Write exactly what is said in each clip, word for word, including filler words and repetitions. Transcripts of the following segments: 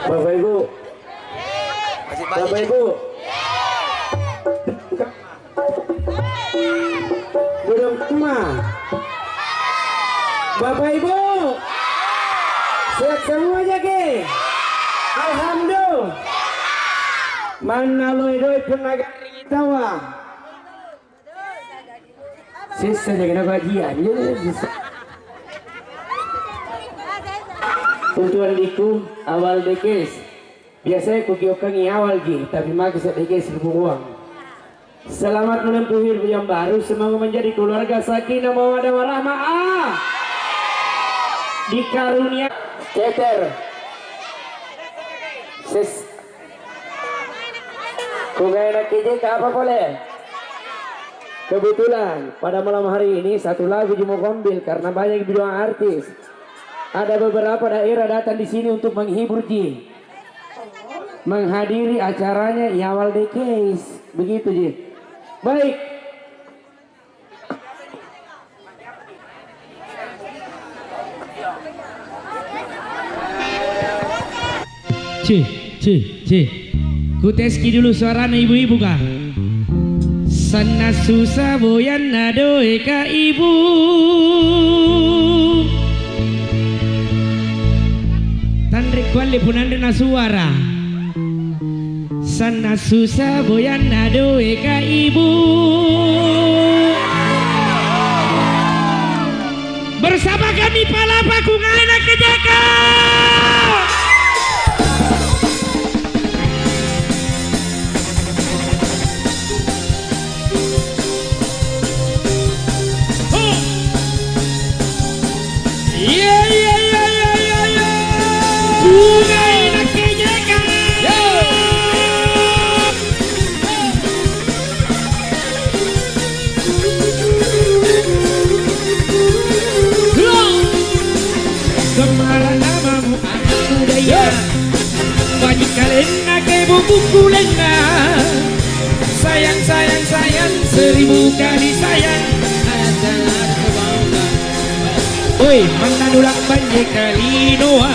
Bapak Ibu, Bapak Ibu, Burung Emak, Bapak Ibu, sehat semua jaki? Alhamdulillah. Manna loi-loi punna garringi taua. Sessa jaki nagajian, ya, sessa. Untu andikku, awal dekes. Biasaya kukiokkangi awalji, tapi maki seddeke sipunguang. Selamat menempuh hidup yang baru, semoga menjadi keluarga sakinah mawaddah warahmah. Ah! Dikarunia ceter. Ses. Kungai nakijeka apa pole? Kebetulan pada malam hari ini satu lagu ji mau kuambil karena banyak biduang artis. Ada beberapa daerah datang di sini untuk menghibur ji. Menghadiri acaranya Yawal Dekes. Begitu ji. Baik. Cih, cih, cih. Kuteski dulu suarana ibu-ibu, kah? Sanna' susa boyanna doeka ibu. Tanre kualle punanre nasuara. Sanna' susa boyanna doeka ibu. Bersama kami palapa kungai nakejeka. Iya, iya, iya, iya, iya, iya. Sungai Nakejeka. Yo. Yo. Gemala namamu anak muda ya. Yo. Baji' kalenna kebo bungkulenna. Sayang, sayang, sayang, seribu kali sayang. Oi, manna nula'bang je kalinoa.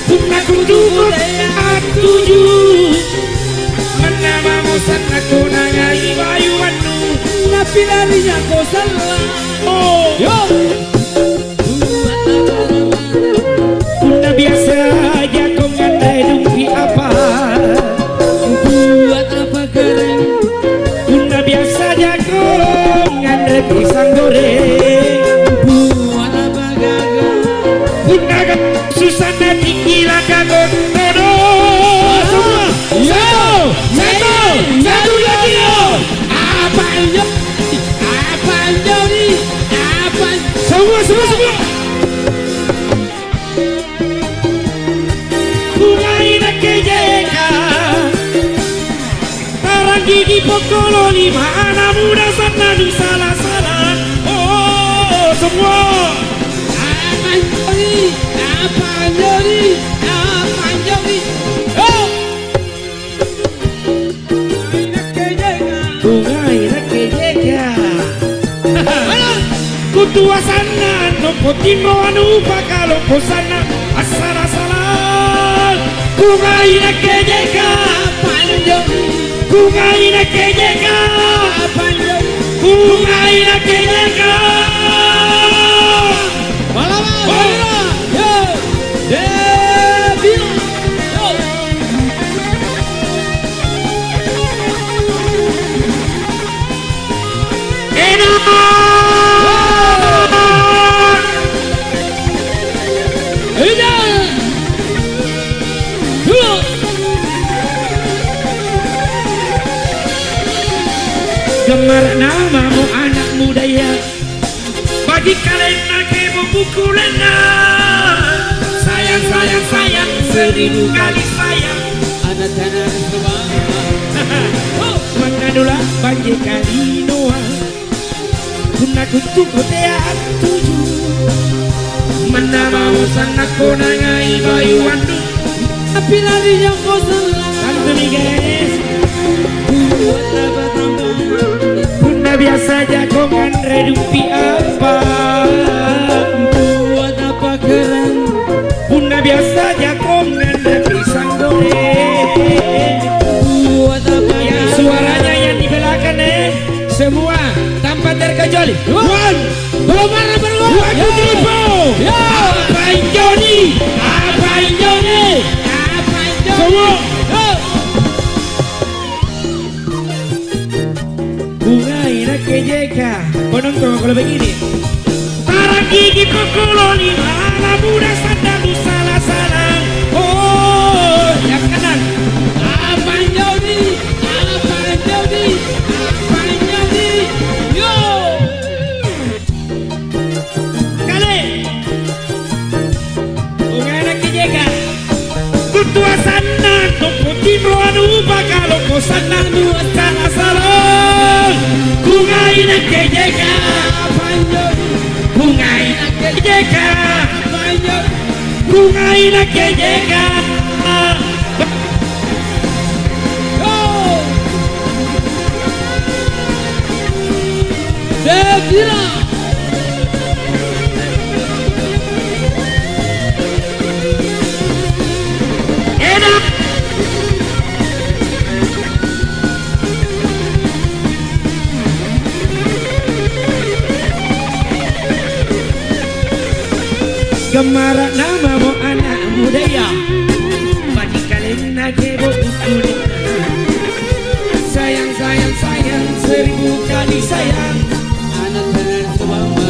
Punna kutuku attuju. Manna mamo sanna' konangai bayu annu. Napilarinya ko sallang. Oh. Yo. Punna biasa jako nganre dumpi apa? Buat apa keren? Punna biasa jako nganre pisang goreng. Buat apa gagal? Punna ga-, susanna tinggi laka todo. Semua. Yo. Satu. Satu. Satu lagi, yo. Apa, yo? Apa anjori? Apa? Semua, semua, semua. Bungai nakejeka. Tarang gigi pokkolo lima anak muda sanna' nusala-sala. Oh, semua. Apa anjori? Apa anjori? Apa anjori? Oh! Bungai nakejeka. Kutuasanna nompo tinro anu pakalompo sanna' assala-sala. Bungai nakejeka. Bungai nakejeka. Bungai nakejeka. Malawa, oh. Yo. Debil. Yo. Enak. Enak. Yo. Gemar namamu anak muda ya. Baji' kalenna kebo bungkulenna. Sayang, sayang, sayang, seribu kali sayang. Anak tanah sebab. Manna nula'bang je kalinoa. Punna kuttu kotea attuju. Manna mamo sanna' konangai bayu annu. Tapi lari joko sallang. Tantumi, guys. Buat apa tambah? Punna biasa jako nganre dumpi apa? Buat apa kerang? Punna biasa jako nganre One. Dua barang baru. One, two, three, four. Ya. Apa injo ni? Apa injo ni? Apa injo ni? Semua. Ya. Bungai nakke jeka. Penonton kalau begini. Tarang gigi pokolo lima, anak muda sandal salah-salah. Oh, yang kanan. Apa injo ni? Apa injo ni? Apa injo ni? Yo. Kale. Bungai nakke jeka. Kutuasanna, nuputiro anu baka loko sanna nuassala-sala. Bungai nakke jeka. Bungai nakke jeka. Bungai nakke jeka. Saya kira. Enak. Gammara namamo anak mudaya, baji kalenna kebo kuning. Sayang, sayang, sayang, seribu kali sayang. Anak tersuama.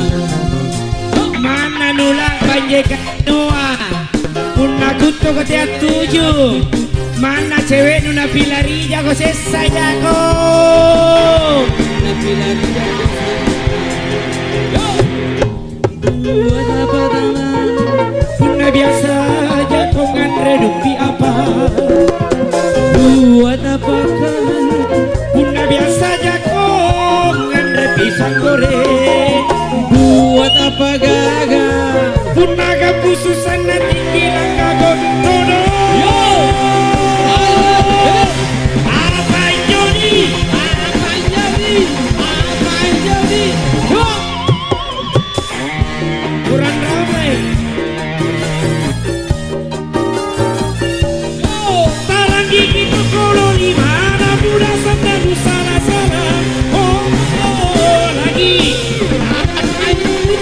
Mana nula panjeka noa. Punna kuttoko tea tuju, manna cewe'nu napilarijako sessa jako. Napilarijako sessa. Yo. Buat apa tangan? Punna biasa jako nganre dumpi apa? Buat apa tangan? Punna biasa jako nganre pisang goreng. Buat apa gaga? Punna gambusu sanna tinggi langka gontono. Yo. Ayo. Apa injo ni? Apa injo ni? Apa injo ni? Yo. Kurang ramai. Tarang gigi pokolo lima, anak muda sandal salah-salah. Oh, oh, oh, lagi. Apa injo ni?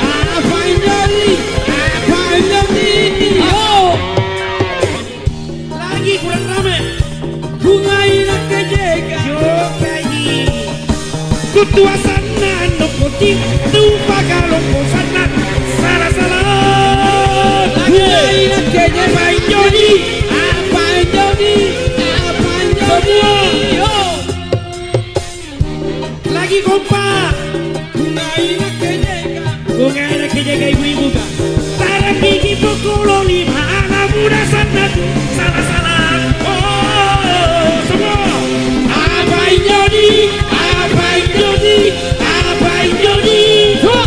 Apa injo ni? Apa injo ni? Oh. Lagi kurang rame. Bungai nakke jeka. Jokaji. Kutuasanna noppo tim, tupa kalompo sanna. Sala-sala. Bungai nakke jeka. Apa injo ni? Apa injo ni? Apa injo ni? Semua. Yo. Lagi kompak. Bungai nakke jeka. Bungai nakke jeka ibu-ibu, Kak. Tarang gigi pokolo lima, anak muda sanna tu. Salah-salah. Oh, semua. Apa injo ni? Apa injo ni? Apa injo ni? Huh.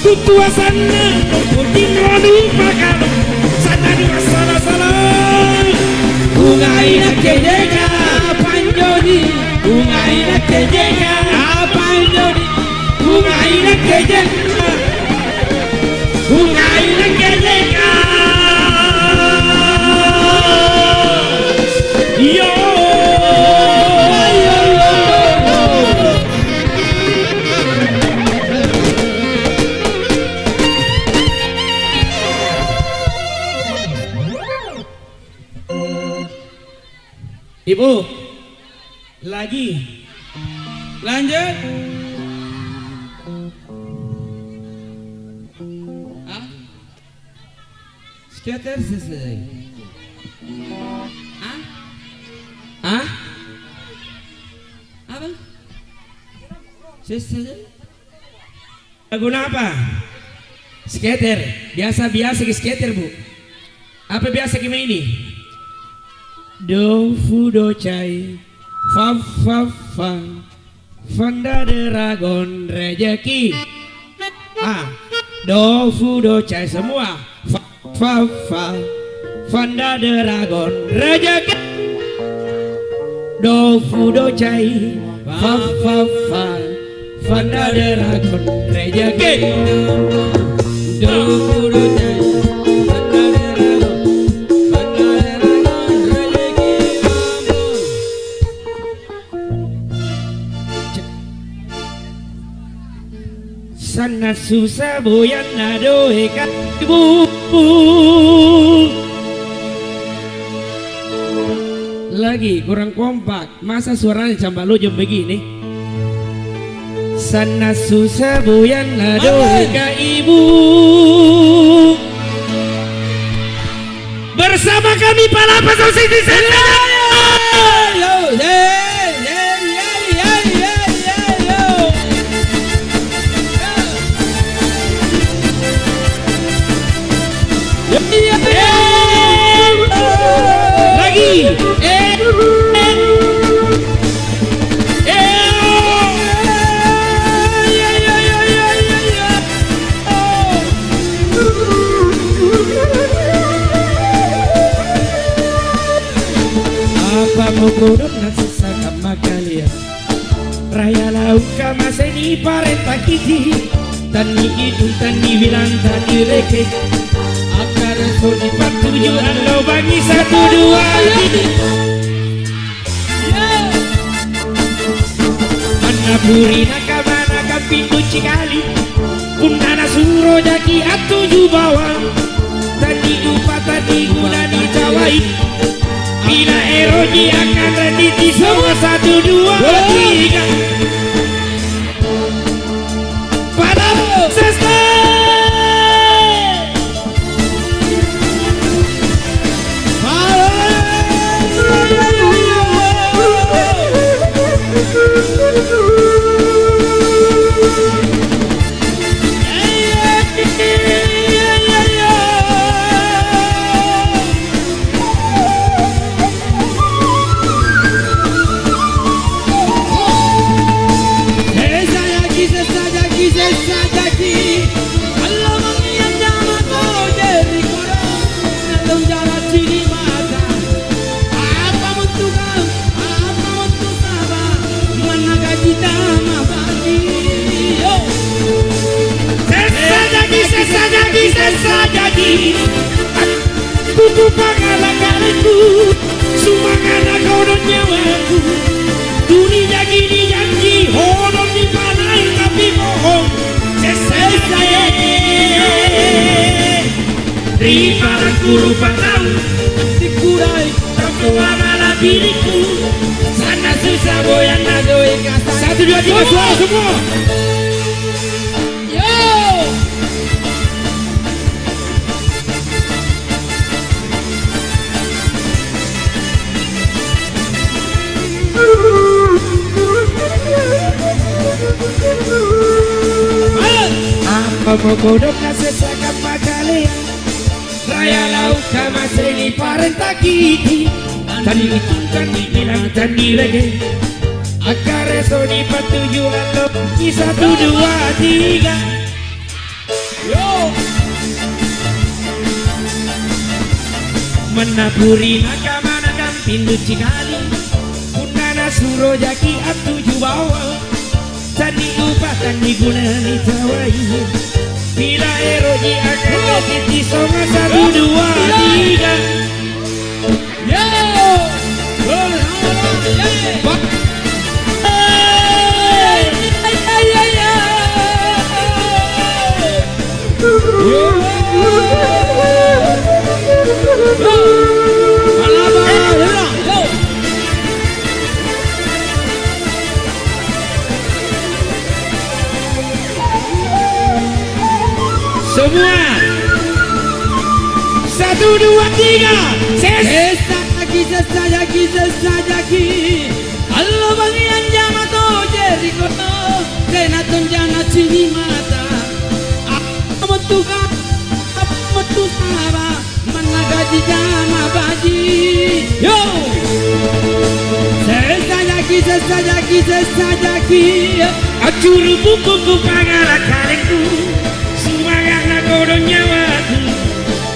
Tutua sanna, noppo tinro numpa kalu, sanna dua sala-sala. Bungai nakke jeka, apa injo ni? Bungai nakke jeka, apa injo ni? Bungai nakke jeka. Bungai nakke jeka. Iyo. Ibu, lagi. Lanjut. Hah? Skater sese. Hah? Hah? Apa? Sese? Lagu apa? Skater. Biasa-biasa ki skater, Bu. Apa biasa ki maini? Dofu docai. Fa, fa, fa. Fanda Dragon rejeki. Ah, dofu docai semua. Fa, fa, fa. Fanda Dragon rejeki. Dofu docai. Fa, fa, fa. Fanda Dragon rejeki. Dofu docai. Fanda Dragon. Fanda Dragon Sanna' susa boyanna doeka ibu. Lagi kurang kompak. Masa suaranya camba lojong begini? Sanna' susa boyanna doeka ibu. Bersama kami Palapa Sound System. Lagi. Apa kodong nasessa kamma kalia? Raya lau' kamaseni parenta kiji, tanni itu, tanni bilang, tanni reke. Akkara sodi pattuju allo bangi satu dua tiga. Manna purina kamana kampindu cikali, punna nasuro jaki attuju bawang, tanni dupa tanni guna nicawai. Pila eroji akanre titi semua satu dua tiga. Pada sesta. Sessajaki, sessajaki, sessajaki. Allo mangngi anjama tau jari kodong, nallong jara cini mata. Apa mentu kau, apa mentu saba, manna gaji tama bagi. Yo. Sessajaki, sessajaki, sessajaki. Tutu pangala-kaleku, sumanga'na kodong nyawaku. Tunijanji-nijanji, hodong nipalai tapi bohong. Sessa-sessa ri parangku rupa tau. Tikurai. Tau tua malabiriku. Sanna' susa boyanna doe kasa. Satu, dua, tiga, suara semua. Yo. Apa kodong nasessa kamma kalea? Raya lau' kamaseni parenta kiti. Tani itu, tani bilang, tani rege. Akkara sodi pattuju allo, satu, dua, tiga. Yo. Manna purina kamana kampindu cikali, punna nasuro jaki attuju bawang, tanni dupa tanni guna nicawai. Pila eroji angkana titi songa satu, dua, tiga. Yo! Yo! Ba-, hey! Hey, hey, hey, hey! Yo! Yo! Alaba, yo! Yo! Semua. Satu, dua, tiga. Ses-, sessajaki, sessajaki, sessajaki. Allo bangngi anjama tau Jeriko, tena tonja nacini' mata. Apa mettuka, apa mettu saba. Manna gaji jama baji. Yo! Sessajaki, sessajaki, sessajaki. Accuru' bukuku pangala kalengku. Sumanga'na kodong nyawaku.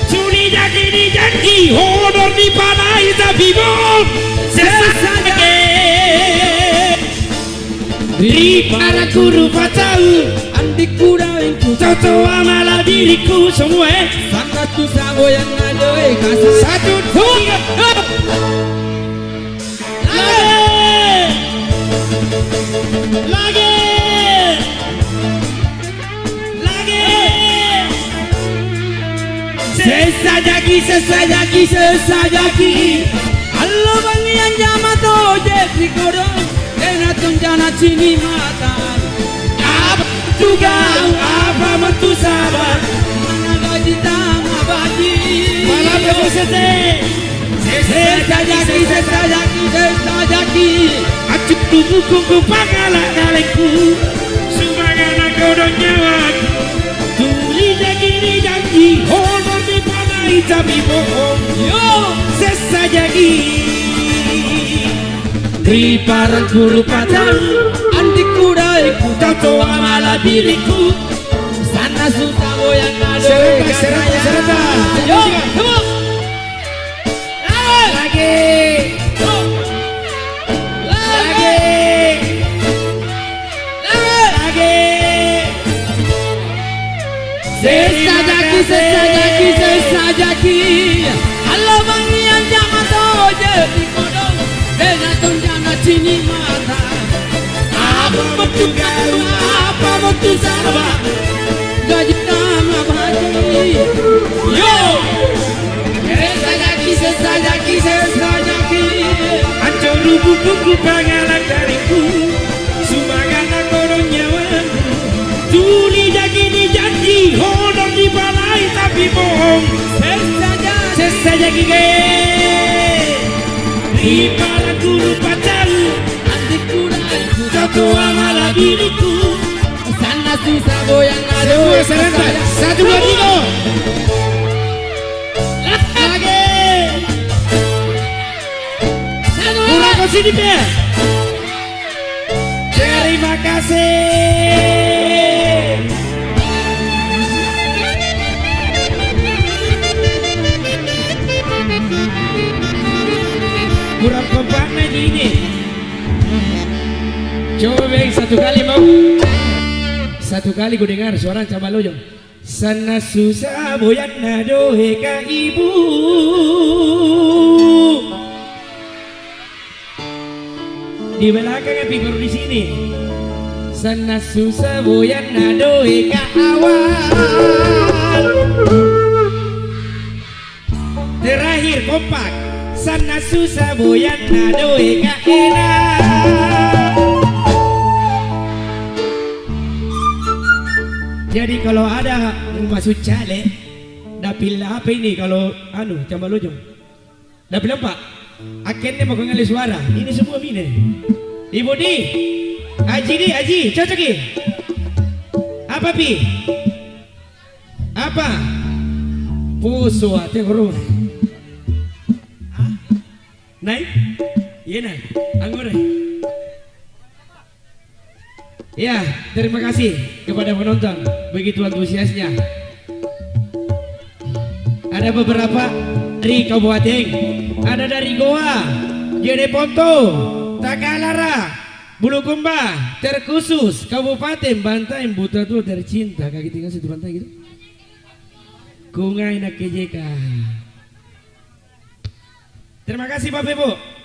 Suni jaki nijanji, hodor nipalai tapi bong. Sessajaki. Ri paraku rupa tau, andikku dawengku, cocoa mala diriku semua, eh. Sanna' tu saboyanna doe kasa. Satu, dua, tiga. Lagi! Lagi! Sessa jaki, sessa jaki, sessa jaki. Allo bangngi anjama toje ri kodong, tena tonja nacini' mata. Apa tu gau, apa tu saba? Mana gaji tama baji? Malam sesete. Sessa jaki, sessa jaki, sessa jaki. Acuk tu bukungku pangala kalengku. Sumagana kodong nyawaku. Tuli jaki nijanji, honor nipalai tapi bohong. Yo, sessa jaki. Ri parang guru pacang, andi' kudai kutau amala diriku. Sanna' susa boyang nado. Serenta, serenta, serenta. Yo, come on. Lagi. Lagi. Lagi. Sessa jaki, sessa jaki, sessa jaki. Allo bangngi anjama toje ri kodong, tena tonja nacini' mata. Apa tu gau, apa tu saba? Gaji tama baji. Yo. Sessa jaki, sessa jaki, sessa jaki. Anjo rubutukku pangala kariku. Sumagana kodong nyawaku. Tuli jaki nijanji, honor nipalai tapi bohong. Sessa jaki. Sessa jaki ke. Ri parang guru pacang. Andi' kudai kutau amala diriku. Sanna' susa boyang nado. Semua serentak. Satu, dua, tiga. Lagi. Satu, dua. Kurang kau sini, Pe. Terima kasih. Kurang kompaknya gini. Coba, Beng, satu kali mau. Satu kali ku dengar suara Camba Lojong. Sanna' susa boyanna doeka ibu. Di belakang, Pi, baru di sini. Sanna' susa boyanna doeka awal. Terakhir, kompak. Sanna' susa boyanna doeka enak. Jadi kalau ada mau masuk caleg, dapil apa ini kalau anu, Camba Lojong? Dapil apa? Akhirnya mau ngalih suara. Ini semua mine. Ibu Di, Aji Di, Aji, cocok, Ki? Apa, Pi? Apa? Poso ate guru. Hah? Nai? Iya, nah. Anggore. Ya, terima kasih kepada penonton. Begitu antusiasnya. Ada beberapa dari kabupaten, ada dari Gowa, Jeneponto, Takalara, Bulukumba, terkhusus Kabupaten Bantaeng Buta Tua tercinta. Kaki tinggal situ Bantaeng gitu. Kungai nakke J K. Terima kasih, Bapak Ibu.